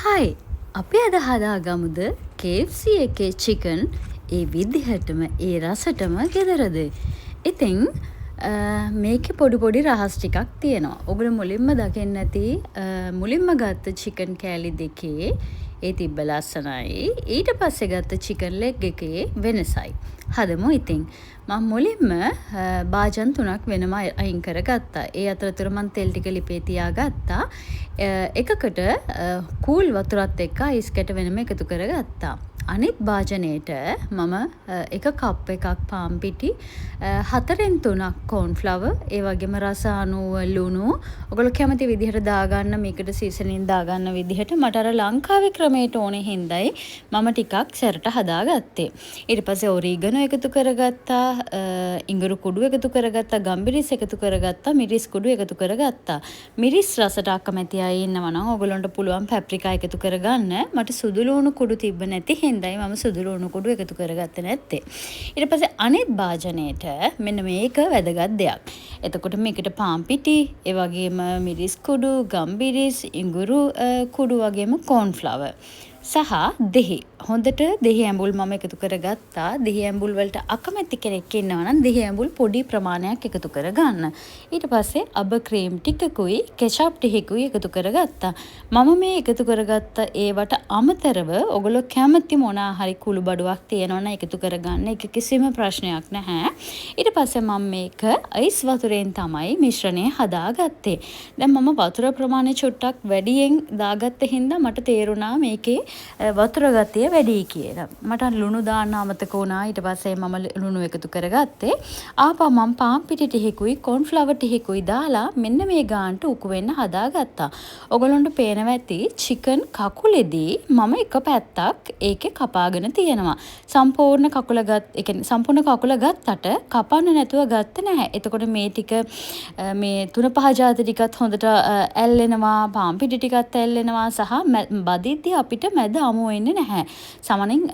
හයි, අපි අද හදාගමුද KFC එකේ චිකන් ඒ විදිහටම, ඒ රසටම ගෙදරදී? ඉතින් මේකේ පොඩි පොඩි රහස් ටිකක් තියෙනවා. ඔගොල්ලෝ මුලින්ම දකින්න ඇති මුලින්ම ගත්ත චිකන් කෑලි දෙකේ ඒ තිබ්බ ලස්සනයි ඊට පස්සේ ගත්ත චිකන් ලෙග් එකේ වෙනසයි. හදමු ඉතින්. මං මුලින්ම භාජන තුනක් වෙනම අයින් කරගත්තා. ඒ අතරතුර මං තෙල් ටික ලිපේ තියාගත්තා. එකකට කූල් වතුරත් එක්ක අයිස් කැට වෙනම එකතු කරගත්තා. අනිත් භාජනයට මම එක කප් එකක් පාන් පිටි, හතරෙන් තුනක් කෝන්ෆ්ලවර්, ඒ වගේම රස අනුව ලුණු, ඔගොල්ලෝ කැමති විදිහට දාගන්න මේකට සීසනින් දාගන්න විදිහට. මට අර ලංකාවේ ක්‍රමයට ඕනේ හින්දයි මම ටිකක් සැරට හදාගත්තේ. ඊට පස්සේ ඔරිගනෝ එකතු කරගත්තා, ඉඟුරු කුඩු එකතු කරගත්තා, ගම්මිරිස් එකතු කරගත්තා, මිරිස් කුඩු එකතු කරගත්තා. මිරිස් රසට අකමැති අය ඉන්නවා නම් ඔයගොල්ලන්ට පුළුවන් පැප්‍රිකා එකතු කරගන්න. මට සුදු ලුණු කුඩු තිබ්බ නැති හින්දයි මම සුදු ලුණු කුඩු එකතු කරගත්තේ නැත්තේ. ඊට පස්සේ අනිත් භාජනයට, මෙන්න මේක වැදගත් දෙයක්. එතකොට මේකට පාන් පිටි, ඒ වගේම මිරිස් කුඩු, ගම්බිරිස්, ඉඟුරු කුඩු වගේම කෝන්ෆ්ලවර් සහ දෙහි. හොඳට දෙහි ඇඹුල් මම එකතු කරගත්තා. දෙහි ඇඹුල් වලට අකමැති කෙනෙක් ඉන්නවා නම් දෙහි ඇඹුල් පොඩි ප්‍රමාණයක් එකතු කරගන්න. ඊට පස්සේ අබ ක්‍රීම් ටිකකුයි කෙචප් ටිකකුයි එකතු කරගත්තා. මම මේ එකතු කරගත්ත ඒවට අමතරව ඔගොල්ලෝ කැමති මොනා හරි කුළු බඩුවක් තියෙනවා නම් එකතු කරගන්න. ඒක කිසිම ප්‍රශ්නයක් නැහැ. ඊට පස්සේ මම මේක අයිස් වතුරෙන් තමයි මිශ්‍රණය හදාගත්තේ. දැන් මම වතුර ප්‍රමාණය චුට්ටක් වැඩියෙන් දාගත්ත හින්දා මට තේරුණා මේකේ වතුර ගතිය වැඩියි කියලා. මට ලුණු දාන්න අමතක වුණා. ඊට පස්සේ මම ලුණු එකතු කරගත්තේ. ආපහු මම පාන් පිටි ටිකකුයි කොන්ෆ්ලවර් ටිකකුයි දාලා මෙන්න මේ ගානට උකු වෙන්න හදාගත්තා. ඔයගොල්ලන්ට පේනවා ඇති චිකන් කකුලෙදී මම එක පැත්තක් ඒකේ කපාගෙන තියෙනවා. සම්පූර්ණ කකුල ගත්, ඒ කියන්නේ සම්පූර්ණ කකුල ගත්තට කපන්න නැතුව ගත්තේ නැහැ. එතකොට මේ ටික, මේ තුන පහ ජාති ටිකත් හොඳට ඇල්ලෙනවා, පාන් පිටි ටිකත් ඇල්ලෙනවා සහ බදිද්දි අපිට මැද අමු වෙන්නේ නැහැ. සාමාන්‍යයෙන්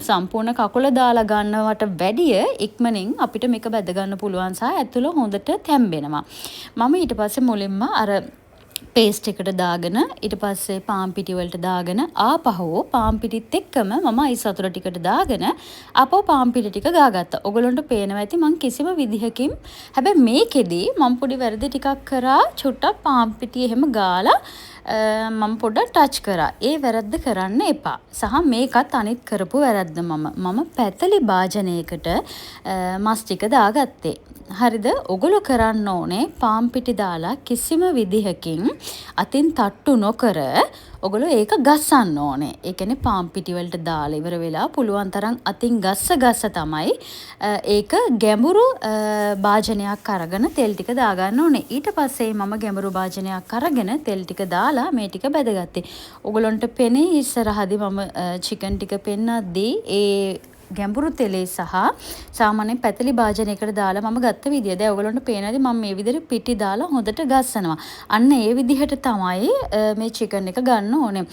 සම්පූර්ණ කකුල දාලා ගන්නවට වැඩිය ඉක්මනින් අපිට මේක බැද ගන්න පුළුවන් සහ ඇතුළ හොඳට තැම්බෙනවා. මම ඊට පස්සේ මුලින්ම අර පේස්ට් එකට දාගෙන, ඊට පස්සේ පාන් පිටි වලට දාගෙන, ආපහු පාන් පිටිත් එක්කම මම අයිස් වතුර ටිකට දාගෙන ආපහු පාන් පිටි ටික ගාගත්තා. ඔයගොල්ලන්ට පේනවා ඇති මං කිසිම විදිහකින්, හැබැයි මේකෙදි මං පොඩි වැරදි ටිකක් කරා. චුට්ටක් පාන් පිටි එහෙම ගාලා මම පොඩ්ඩක් ටච් කරා. ඒ වැරද්ද කරන්න එපා. සහ මේකත් අනිත් කරපු වැරද්ද මම. මම පැතලි භාජනයකට මස් ටික දාගත්තේ. හරිද? ඔගොල්ලෝ කරන්න ඕනේ පාන් පිටි දාලා කිසිම විදිහකින් අතින් තට්ටු නොකර ඔගොල්ලෝ ඒක ගස්සන්න ඕනේ. ඒ කියන්නේ පාන් පිටි වලට දාලා ඉවර වෙලා පුළුවන් තරම් අතින් ගස්ස ගස්ස තමයි ඒක ගැඹුරු භාජනයක් අරගෙන තෙල් ටික දාගන්න ඕනේ. ඊට පස්සේ මම ගැඹුරු භාජනයක් අරගෙන තෙල් ටික දාලා මේ ටික බැදගත්තේ. ඔගොල්ලන්ට පෙනේ ඉස්සරහදී මම චිකන් ටික පෙන්නද්දී ඒ ගැඹුරු තෙලේ සහ සාමාන්‍යයෙන් පැතලි භාජනයකට දාලා මම ගත්ත විදිය. දැන් ඔයගොල්ලන්ට පේනවාද මම මේ විදිහට පිටි දාලා හොඳට ගස්සනවා. අන්න ඒ විදිහට තමයි මේ චිකන් එක ගන්න ඕනේ.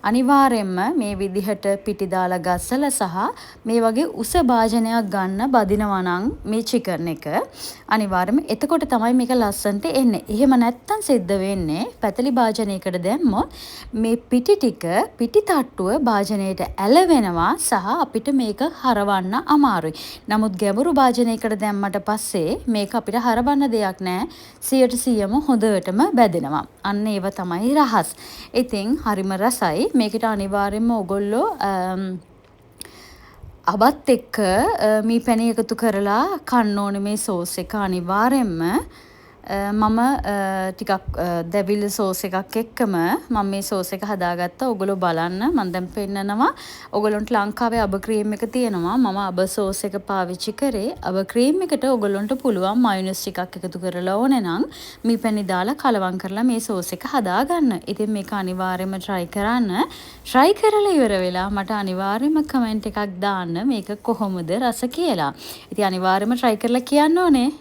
අනිවාර්යෙන්ම මේ විදිහට පිටි දාලා ගස්සලා සහ මේ වගේ උස භාජනයක් ගන්න බදිනවා නම් මේ චිකන් එක අනිවාර්යෙන්ම, එතකොට තමයි මේක ලස්සනට එන්නේ. එහෙම නැත්තම් සිද්ධ වෙන්නේ පැතලි භාජනයකට දැම්මොත් මේ පිටි ටික, පිටි තට්ටුව භාජනයට ඇලවෙනවා සහ අපිට මේක හරවන්න අමාරුයි. නමුත් ගැඹුරු භාජනයකට දැම්මට පස්සේ මේක අපිට හරවන්න දෙයක් නෑ. 100%ම හොඳටම බැදෙනවා. අන්න ඒව තමයි රහස්. ඉතින් හරිම රසයි. මේකට අනිවාර්යෙන්ම ඔයගොල්ලෝ අබත් එක්ක මී පැණි එකතු කරලා කන්න ඕනේ මේ සෝස් එක අනිවාර්යෙන්ම. මම ටිකක් දැවිල්ල සෝස් එකක් එක්කම මම මේ සෝස් එක හදාගත්තා. ඔයගොල්ලෝ බලන්න, මම දැන් පෙන්නනවා. ඔයගොල්ලන්ට ලංකාවේ අබ ක්‍රීම් එක තියෙනවා. මම අබ සෝස් එක පාවිච්චි කරේ. අබ ක්‍රීම් එකට ඔයගොල්ලන්ට පුළුවන් මයොනීස් ටිකක් එකතු කරලා ඕනේ නම් මී පැණි දාලා කලවම් කරලා මේ සෝස් එක හදාගන්න. ඉතින් මේක අනිවාර්යයෙන්ම try කරන්න. Try කරලා ඉවර වෙලා මට අනිවාර්යයෙන්ම කමෙන්ට් එකක් දාන්න මේක කොහොමද රස කියලා. ඉතින් අනිවාර්යයෙන්ම try කරලා කියන්න ඕනේ.